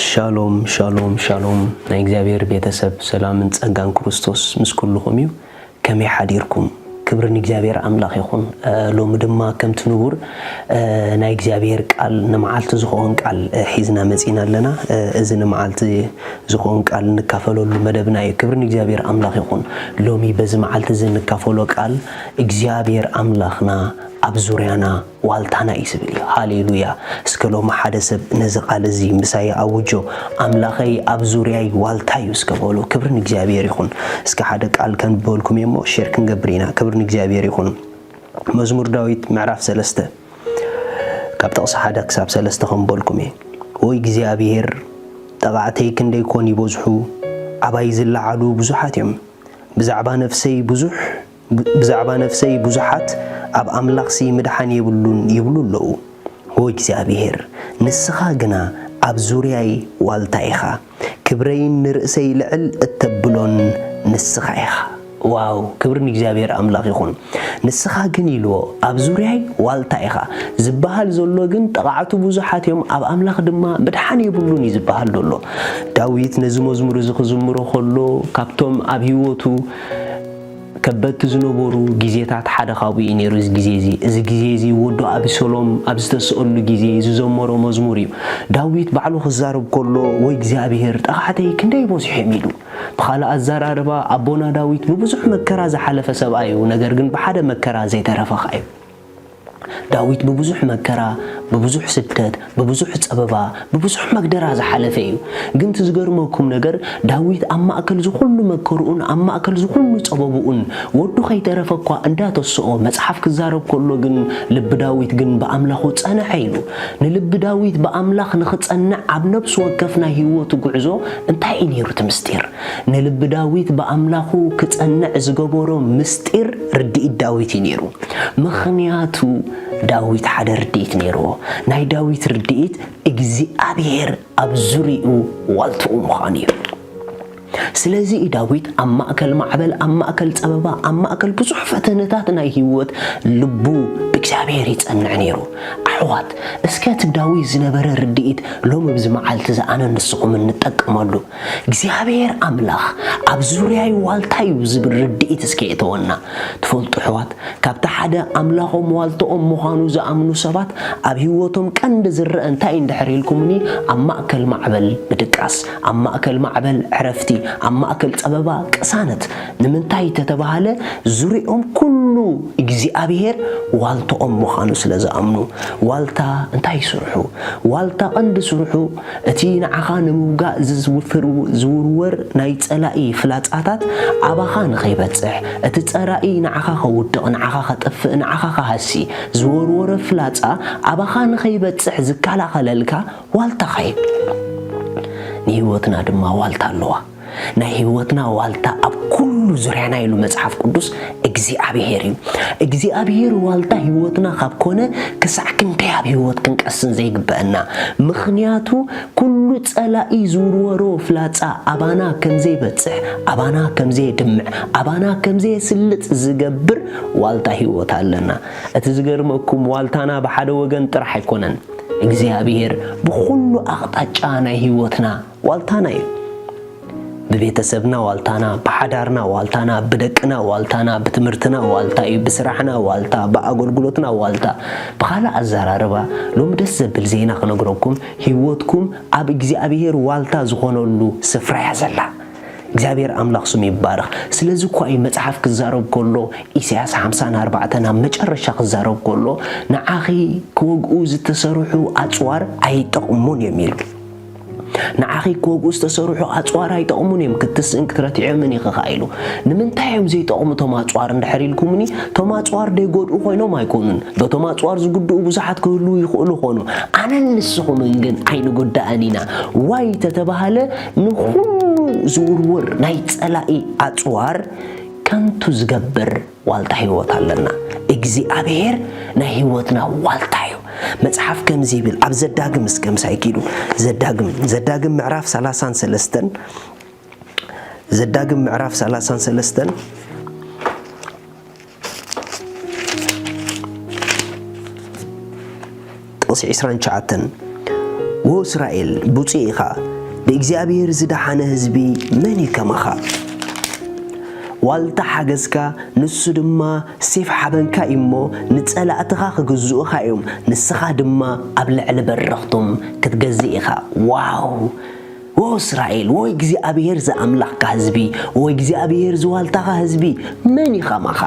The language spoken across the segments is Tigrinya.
ሻሎም ሻሎም ሻሎም፣ ናይ እግዚኣብሔር ቤተሰብ፣ ሰላምን ጸጋን ክርስቶስ ምስ ኩልኹም እዩ። ከመይ ሓዲርኩም? ክብሪ ንእግዚኣብሔር ኣምላኽ ይኹን። እ፣ ሎሚ ድማ ከምቲ ንቡር፣ እ፣ ናይ እግዚኣብሔር ቃል፣ ንመዓልቲ ዝኸውን ቃል፣ እ፣ ሒዝና መጺና ኣለና። እ፣ እዚ ንመዓልቲ ዝኸውን ቃል እንካፈለሉ መደብና እዩ። ክብሪ ንእግዚኣብሔር ኣምላኽ ይኹን። ሎሚ በዚ መዓልቲ እዚ እንካፈሎ ቃል እግዚኣብሔር ኣምላኽና ኣብ ዙርያና ዋልታና እዩ ዝብል እዩ። ሃሌሉያ! እስከ ሎሚ ሓደ ሰብ ነዚ ቃል እዚ ምሳይ ኣውጆ፣ ኣምላኸይ ኣብ ዙርያይ ዋልታ እዩ እስከ በሉ። ክብሪ ንእግዚኣብሔር ይኹን። እስከ ሓደ ቃል ከንብበልኩም እየ እሞ ሼር ክንገብር ኢና። ክብሪ ንእግዚኣብሔር ይኹን። መዝሙር ዳዊት ምዕራፍ ሰለስተ ካብ ጥቕሲ ሓደ ክሳብ ሰለስተ ከንብበልኩም እየ። ወይ እግዚኣብሔር፣ ጠቓዕተይ ክንደይ ኮን ይበዝሑ፣ ኣባይ ዝለዓሉ ብዙሓት እዮም። ብዛዕባ ነፍሰይ ብዙሕ፣ ብዛዕባ ነፍሰይ ብዙሓት ኣብ ኣምላኽሲ ምድሓን የብሉን ይብሉ ኣለዉ። ኦ እግዚኣብሔር፣ ንስኻ ግና ኣብ ዙርያይ ዋልታ ኢኻ፣ ክብረይን ንርእሰይ ልዕል እተብሎን ንስኻ ኢኻ። ዋው፣ ክብሪ ንእግዚኣብሔር ኣምላኽ ይኹን። ንስኻ ግን ኢልዎ፣ ኣብ ዙርያይ ዋልታ ኢኻ። ዝበሃል ዘሎ ግን፣ ጠቓዕቱ ብዙሓት እዮም፣ ኣብ ኣምላኽ ድማ ምድሓን የብሉን እዩ ዝበሃል ዘሎ። ዳዊት ነዚ መዝሙር እዚ ክዝምሮ ከሎ፣ ካብቶም ኣብ ህይወቱ ከበድቲ ዝነበሩ ግዜታት ሓደ ካብኡ እዩ ነይሩ። እዚ ግዜ እዚ፣ እዚ ግዜ እዚ ወዱ ኣብሰሎም ኣብ ዝተስኣሉ ግዜ ዝዘመሮ መዝሙር እዩ። ዳዊት ባዕሉ ክዛረብ ከሎ፣ ወይ እግዚኣብሔር፣ ጠቓዕተይ ክንደይ በዚሖም ኢሉ። ብኻልእ ኣዘራርባ፣ ኣቦና ዳዊት ብብዙሕ መከራ ዝሓለፈ ሰብኣይ እዩ፣ ነገር ግን ብሓደ መከራ ዘይተረፈ ኸኣ እዩ። ዳዊት ብብዙሕ መከራ፣ ብብዙሕ ስደት፣ ብብዙሕ ጸበባ፣ ብብዙሕ መግደራ ዝሓለፈ እዩ። ግን እቲ ዝገርመኩም ነገር፣ ዳዊት ኣብ ማእከል ዝኹሉ መከርኡን ኣብ ማእከል ዝኹሉ ጸበብኡን ወዱ ከይተረፈ እኳ እንዳተስኦ መጽሓፍ ክዛረብ ከሎ ግን፣ ልቢ ዳዊት ግን ብኣምላኹ ጸንዐ ኢሉ። ንልቢ ዳዊት ብኣምላኽ ንኽጸንዕ ኣብ ነፍሲ ወከፍ ናይ ህይወቱ ጉዕዞ እንታይ እዩ ነይሩ እቲ ምስጢር? ንልቢ ዳዊት ብኣምላኹ ክጸንዕ ዝገበሮ ምስጢር ርድኢት ዳዊት እዩ ነይሩ። ምኽንያቱ ዳዊት ሓደ ርድኢት ነይርዎ። ናይ ዳዊት ርድኢት እግዚኣብሔር ኣብ ዙርያኡ ዋልትኡ ምዃኑ እዩ። ስለዚ እዩ ዳዊት ኣብ ማእከል ማዕበል፣ ኣብ ማእከል ጸበባ፣ ኣብ ማእከል ብዙሕ ፈተነታት ናይ ህይወት ልቡ ብእግዚኣብሔር ይጸንዕ ነይሩ። ኣሕዋት፣ እስከ እቲ ዳዊት ዝነበረ ርድኢት ሎሚ ኣብዚ መዓልቲ እዚ ኣነ ንስኹም እንጠቀመሉ። እግዚኣብሔር ኣምላኽ ኣብ ዙርያይ ዋልታ እዩ ዝብል ርድኢት እስከ የእተወና። ትፈልጡ ኣሕዋት፣ ካብቲ ሓደ ኣምላኾም ዋልትኦም ምዃኑ ዝኣምኑ ሰባት ኣብ ህይወቶም ቀንዲ ዝረአ እንታይ እዩ እንድሕር ኢልኩምኒ፣ ኣብ ማእከል ማዕበል ምድቃስ፣ ኣብ ማእከል ማዕበል ዕረፍቲ፣ ኣብ ማእከል ጸበባ ቅሳነት። ንምንታይ ተተባሃለ፣ ዙርያኦም ኩሉ እግዚኣብሔር ዋልትኦም ምዃኑ ስለ ዝኣምኑ። ዋልታ እንታይ ስርሑ? ዋልታ ቀንዲ ስርሑ እቲ ንዓኻ ንምውጋእ ዝዝውፍር-፣ ዝውርወር ናይ ጸላኢ ፍላጻታት ኣባኻ ንኸይበጽሕ፣ እቲ ጸላኢ ንዓኻ ከውድቕ፣ ንዓኻ ከጥፍእ፣ ንዓኻ ክሃሲ ዝወርወሮ ፍላጻ ኣባኻ ንኸይበጽሕ ዝከላኸለልካ ዋልታኻ እዩ። ንህይወትና ድማ ዋልታ ኣለዋ። ናይ ህይወትና ዋልታ ኣብ ኩሉ ዙርያና ኢሉ መጽሓፍ ቅዱስ እግዚኣብሔር እዩ። እግዚኣብሔር ዋልታ ህይወትና ካብ ኮነ ክሳዕ ክንደይ ኣብ ህይወት ክንቀስን ዘይግበአና። ምኽንያቱ ኩሉ ጸላኢ ዝውርወሮ ፍላጻ ኣባና ከም ዘይበጽሕ፣ ኣባና ከም ዘየድምዕ፣ ኣባና ከም ዘየስልጥ ዝገብር ዋልታ ህይወት ኣለና። እቲ ዝገርመኩም ዋልታና ብሓደ ወገን ጥራሕ ኣይኮነን። እግዚኣብሔር ብኹሉ ኣቕጣጫ ናይ ህይወትና ዋልታና እዩ። ብቤተሰብና ዋልታና፣ ብሓዳርና ዋልታና፣ ብደቅና ዋልታና፣ ብትምህርትና ዋልታ እዩ፣ ብስራሕና ዋልታ፣ ብኣገልግሎትና ዋልታ። ብኻልእ ኣዘራርባ፣ ሎሚ ደስ ዘብል ዜና ክነግረኩም፣ ህይወትኩም ኣብ እግዚኣብሔር ዋልታ ዝኾነሉ ስፍራ እያ ዘላ። እግዚኣብሔር ኣምላኽ ስሙ ይባረኽ። ስለዚ እኳ እዩ መጽሓፍ ክዛረብ ከሎ፣ ኢሳያስ ሓምሳን ኣርባዕተን ኣብ መጨረሻ ክዛረብ ከሎ፣ "ንዓኺ ክወግኡ ዝተሰርሑ ኣጽዋር ኣይጠቕሙን እዮም" ኢሉ። ንዓኺ ክወግኡ ዝተሰርሑ ኣጽዋር ኣይጠቕሙን እዮም፣ ክትስእን ክትረትዕዮምን ኢኺ ኸኣ ኢሉ። ንምንታይ እዮም ዘይጠቕሙ እቶም ኣጽዋር እንድሕር ኢልኩምኒ፣ እቶም ኣጽዋር ዘይጎድኡ ኮይኖም ኣይኮኑን። በቶም ኣጽዋር ዝጉድኡ ብዙሓት ክህልዉ ይኽእሉ ኾኑ። ኣነን ንስኹምን ግን ኣይንጉዳእን ኢና። ዋይ ተተባሃለ፣ ንኹሉ ዝውርወር ናይ ጸላኢ ኣጽዋር ከንቱ ዝገብር ዋልታ ህይወት ኣለና። እግዚኣብሔር ናይ ህይወትና ዋልታ እዩ። መጽሓፍ ከምዚ ይብል፣ ኣብ ዘዳግም እስከ ምሳይ ኪዱ። ዘዳግም፣ ዘዳግም ምዕራፍ ሰላሳን ሰለስተን፣ ዘዳግም ምዕራፍ ሰላሳን ሰለስተን፣ ጥቕሲ ዕስራን ትሽዓተን፣ "ወ እስራኤል፣ ብፁዕ ኢኻ፣ ብእግዚኣብሔር ዝደሓነ ህዝቢ መን እዩ ከማኻ? ዋልታ ሓገዝካ፣ ንሱ ድማ ሴፍ ሓበንካ እዩ እሞ፣ ንጸላእትኻ ክግዝኡኻ እዮም፣ ንስኻ ድማ ኣብ ልዕሊ በረኽቶም ክትገዝእ ኢኻ። ዋው! ዎ እስራኤል፣ ዎ እግዚኣብሔር ዝኣምላኽካ ህዝቢ፣ ዎ እግዚኣብሔር ዝዋልታኻ ህዝቢ፣ መን እዩ ኸማኻ?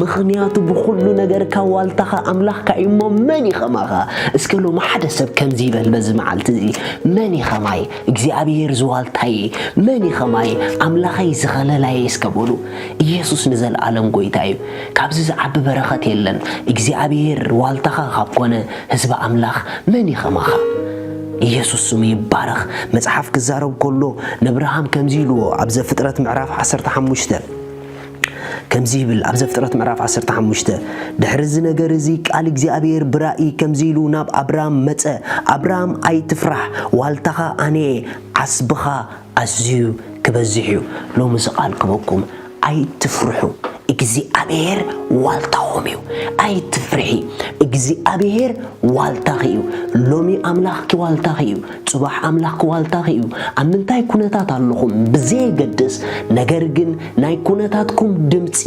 ምኽንያቱ ብኹሉ ነገርካ ዋልታኻ ኣምላኽካ እዩ እሞ፣ መን እዩ ኸማኻ? እስከ ሎሚ ሓደ ሰብ ከምዚ ይበል በዚ መዓልቲ እዚ፣ መን እዩ ኸማይ? እግዚኣብሔር ዝዋልታየ፣ መን እዩ ኸማይ? ኣምላኸይ ዝኸለላየ እስከ በሉ። ኢየሱስ ንዘለኣለም ጎይታ እዩ። ካብዚ ዝዓቢ በረኸት የለን። እግዚኣብሔር ዋልታኻ ካብ ኮነ፣ ህዝቢ ኣምላኽ መን እዩ ኸማኻ? ኢየሱስ ስሙ ይባረኽ። መጽሓፍ ክዛረብ ከሎ፣ ነብርሃም ከምዚ ኢልዎ፣ ኣብ ዘፍጥረት ምዕራፍ ዓሰርተ ሓሙሽተ ከምዚ ይብል፣ ኣብ ዘፍጥረት ምዕራፍ ዓሰርተ ሓሙሽተ፣ ድሕሪ እዚ ነገር እዚ ቃል እግዚኣብሔር ብራእይ ከምዚ ኢሉ ናብ ኣብራም መጸ፣ ኣብራም ኣይትፍራሕ፣ ዋልታኻ ኣነ እየ፣ ዓስብኻ ኣዝዩ ክበዝሕ እዩ። ሎሚ እዚ ቃል ክበኩም፣ ኣይትፍርሑ፣ እግዚኣብሔር ዋልታኹም እዩ። ኣይትፍርሒ፣ እግዚኣብሔር ዋልታኺ እዩ። ሎሚ ኣምላኽኪ ዋልታኺ እዩ። ጽባሕ ኣምላኽኪ ዋልታኺ እዩ። ኣብ ምንታይ ኩነታት ኣለኹም ብዘየገድስ፣ ነገር ግን ናይ ኩነታትኩም ድምጺ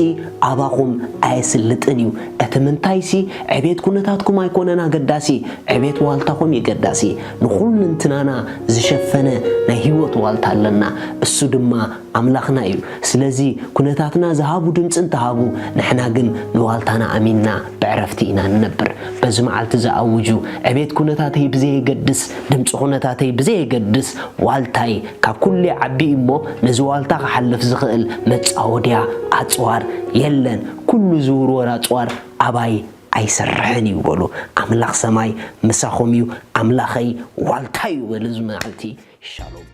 ኣባኹም ኣየስልጥን እዩ። እቲ ምንታይሲ፣ ዕቤት ኩነታትኩም ኣይኮነን ኣገዳሲ፣ ዕቤት ዋልታኹም እዩ ኣገዳሲ። ንኹልንትናና ዝሸፈነ ናይ ህይወት ዋልታ ኣለና፣ እሱ ድማ ኣምላኽና እዩ። ስለዚ ኩነታትና ዝሃቡ ድምጺ እንተሃቡ፣ ንሕና ግን ንዋልታና ኣሚንና ብዕረፍቲ ኢና ንነብር። በዚ መዓልቲ እዚ ኣውጁ፣ ዕቤት ኩነታተይ ብዘየገድስ፣ ድምጺ ኩነታተይ ብዘየገድስ፣ ዋልታይ ካብ ኩሉ ይዓቢ እሞ፣ ነዚ ዋልታ ክሓልፍ ዝኽእል መጻወድያ ኣጽዋር የለን። ኩሉ ዝውርወር ኣጽዋር ኣባይ ኣይሰርሕን እዩ በሉ። ኣምላኽ ሰማይ ምሳኹም እዩ፣ ኣምላኸይ ዋልታ እዩ በሉ። እዚ መዓልቲ ሻሎም።